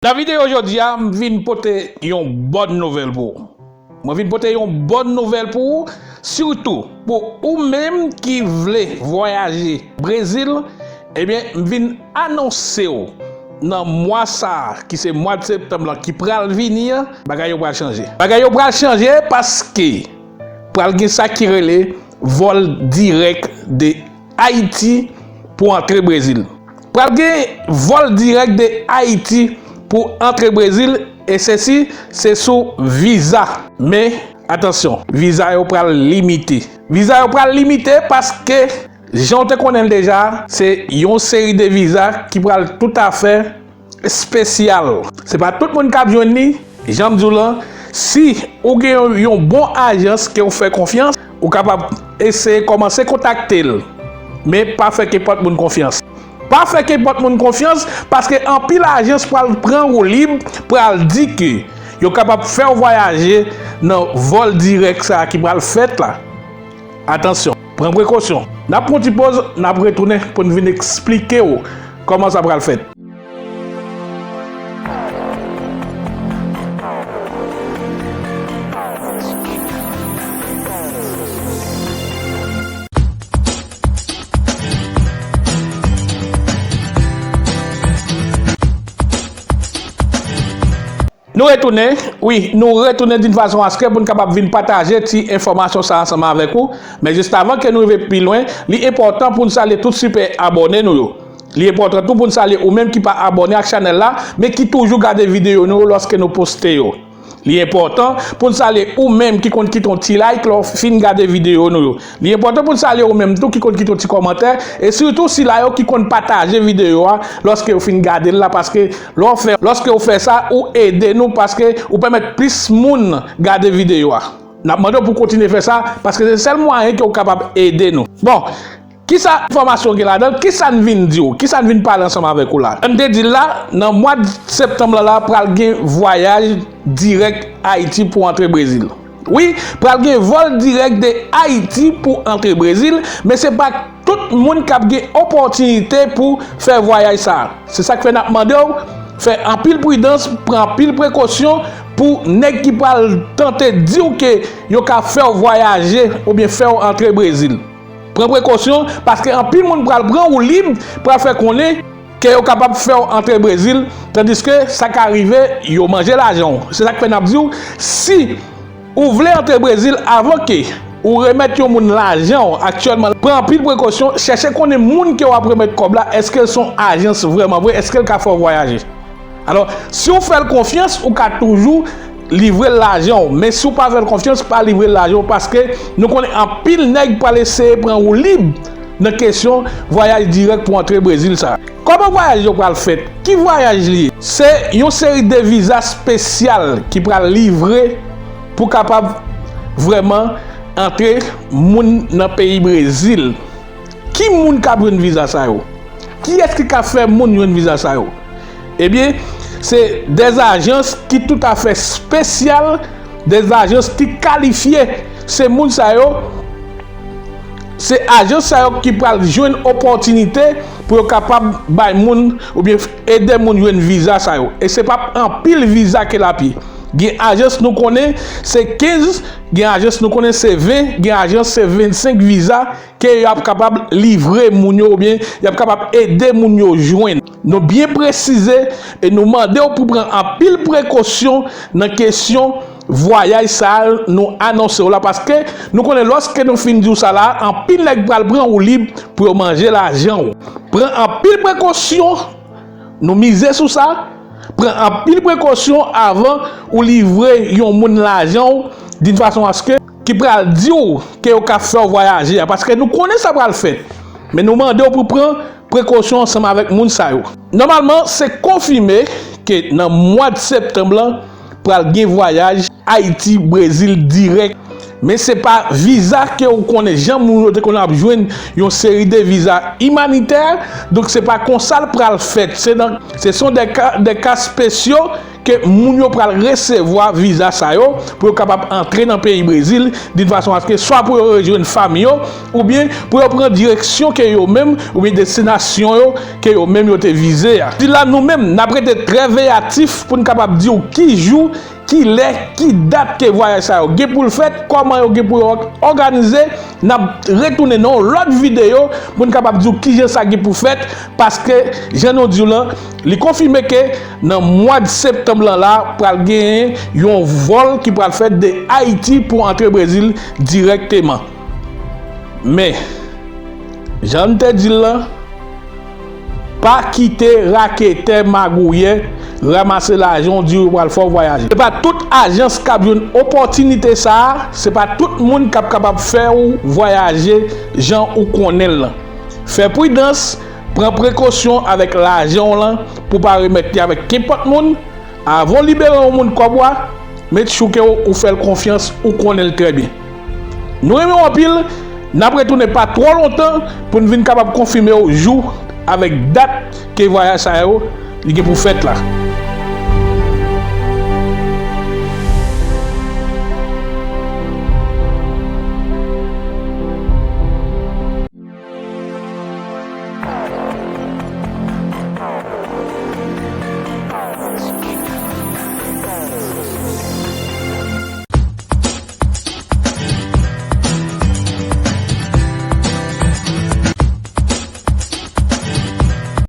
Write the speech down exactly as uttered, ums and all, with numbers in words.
Nan videyo jodi a, m vin pote yon bòn nouvèl pou ou. Mwen vin pote yon bòn nouvèl pou ou, sitou pou ou menm ki vle vwayaje Brezil. Ebyen, m vin anonse w nan mwa sa a, ki se mwa septanm lan ki pral vini an, bagay yo pral chanje. Bagay yo pral chanje paske pral gen sa ki rele vòl dirèk de Ayiti pou antre Brezil. Pral gen vòl dirèk de Ayiti pou antre Brezil, e sesi se sou viza. Men, atansyon, viza yo pral limite. Viza yo pral limite paske, jan w te konnen l deja, se yon seri de viza ki pral toutafè espesyal. Se pa tout moun k ap jwenn li. Jan m di w lan, si ou gen yon, yon bon ajans ke w fè konfyans, ou kapab eseye kòmanse kontakte l. Men pa fè kenpòt moun konfyans. Pa fè kenpòt moun konfyans, paske anpil ajans pral pran woulib, pral di ke yo kapab fè w vwayaje nan vòl dirèk sa a ki pral fèt la. Atansyon, pran prekosyon. N ap pran yon ti pòz, n ap retounen pou n vin eksplike w kòman sa pral fèt. Nou retounen, wi, nou retounen d'une façon à ce que pou n kapab vin pataje ti enfòmasyon sa ansanm avèk ou. Men jis avan ke nou rive pi lwen, li enpòtan pou n salye tout sipè abòne nou yo. Li enpòtan tou pou n salye ou menm ki pa abòne ak chanèl la, men ki toujou gade videyo nou yo lòske nou poste yo. Li enpòtan pou n salye ou menm ki konn kite yon ti like lè w fin gade videyo nou yo. Li enpòtan pou n salye ou menm tou ki konn kite yon ti kòmantè, e sitou sila yo ki konn pataje videyo a lòske yo fin gade l la, paske lè w fè, lòske w fè sa, ou ede nou, paske ou pèmèt plis moun gade videyo a. N ap mande w pou w kontinye fè sa, paske se sèl mwayen ke w kapab ede nou. Bon, kisa enfòmasyon gen ladan l? Kisa n vin di w? Kisa n vin pale ansanm avèk ou la? Jan n te di l la, nan mwa septanm lan la, pral gen vwayaj dirèk Ayiti pou antre Brezil. Wi, pral gen vòl dirèk de Ayiti pou antre Brezil, men se pa tout moun k ap gen opòtinite pou fè vwayaj sa a. Se sa k fè n ap mande w fè anpil pridans, pran anpil prekosyon pou nèg ki pral tante di w ke yo ka fè w vwayaje oubyen fè w antre Brezil. Pran prekosyon, paske anpil moun pral pran woulib, pral fè konnen ke yo kapab fè w antre Brezil, tandiske sa ka rive, yo manje lajan w. Se sa k fè n ap di w, si ou vle antre Brezil, avan ke ou remèt yon moun lajan w aktyèlman, pran anpil prekosyon, chèche konnen moun ke w ap remèt kòb la, èske l se yon ajans vrèman vre, èske l ka fè w vwayaje? Alò, si w fè l konfyans, ou ka toujou livre l lajan w. Men si w pa fè l konfyans, pa livre l lajan w, paske nou konnen anpil nèg pral eseye pran woulib nan kesyon vwayaj dirèk pou antre Brezil sa a. Kòman vwayaj yo pral fèt? Ki vwayaj li ye? Se yon seri de viza espesyal ki pral livre pou kapab vrèman antre moun nan peyi Brezil. Ki moun k ap jwenn viza sa yo? Kiyès ki ka fè moun jwenn viza sa yo? Ebyen, se dè ajans ki toutafè espesyal, dè ajans ki kalifye. Se moun sa yo, se ajans sa yo ki pral jwenn opòtinite pou yo kapab bay moun oubyen ede moun jwenn viza sa yo. E se p ap anpil viza ke l ap ye. Gen ajans nou konnen se kenz, gen ajans nou konnen se ven, gen ajans se vennsenk viza ke y ap kapab livre moun yo oubyen y ap kapab ede moun yo jwenn. Nou byen presize e nou mande w pou pran anpil prekosyon nan kesyon vwayaj sa a nou anonse w la, paske nou konnen lòske nou fin di w sa la, anpil nèg pral pran woulib pou yo manje lajan w. Pran anpil prekosyon, nou mize sou sa. Pran anpil prekosyon avan ou livre yon moun lajan w, d'une façon à ce que, ki pral di w ke yo ka fè w vwayaje a, paske nou konnen sa pral fèt. Men nou mande w pou pran prekosyon ansanm avèk moun sa yo. Nòmalman, se konfime ke nan mwa septanm lan, pral gen vwayaj Ayiti, Brezil dirèk. Men se pa viza ke ou konnen, jan moun yo te konn ap jwenn yon seri de viza imanitè. Donk, se pa konsa l pral fèt. Se nan, se son de ka, de ka spesyo ke moun yo pral resevwa viza sa yo pou yo kapab antre nan peyi Brezil, d'une façon à ce que swa pou yo rejwenn fanmi yo, oubyen pou yo pran direksyon ke yo menm, oubyen destinasyon yo ke yo menm yo te vize a. Di la nou menm, n ap rete trè veyatif pou n kapab di w ki jou, ki lè, ki dat ke vwayaj sa yo gen pou l fèt, kòman yo gen pou yo òganize. N ap retounen nan yon lòt videyo pou n kapab di w kijan sa gen pou fèt, paske jan nou di w lan, li konfime ke nan mwa de septanm lan la, pral genyen yon vòl ki pral fèt de Ayiti pou antre Brezil dirèkteman. Men, jan m te di l lan, pa kite raketè magouyè ranmase lajan w, di yo pral fè w vwayaje. Se pa tout ajans k ap jwenn opòtinite sa a, se pa tout moun k ap kapab fè w vwayaje jan ou konnen l lan. Fè pridans, pran prekosyon avèk lajan w lan pou w pa remèt li avèk kenpòt moun. Avan w libere yon moun kòb ou a, make sure ke w, ou fè l konfyans, ou konnen l trè byen. Nou renmen w anpil, n ap retounen pa twò lontan pou n vin kapab konfime w jou avèk dat ke vwayaj sa yo li gen pou fèt la.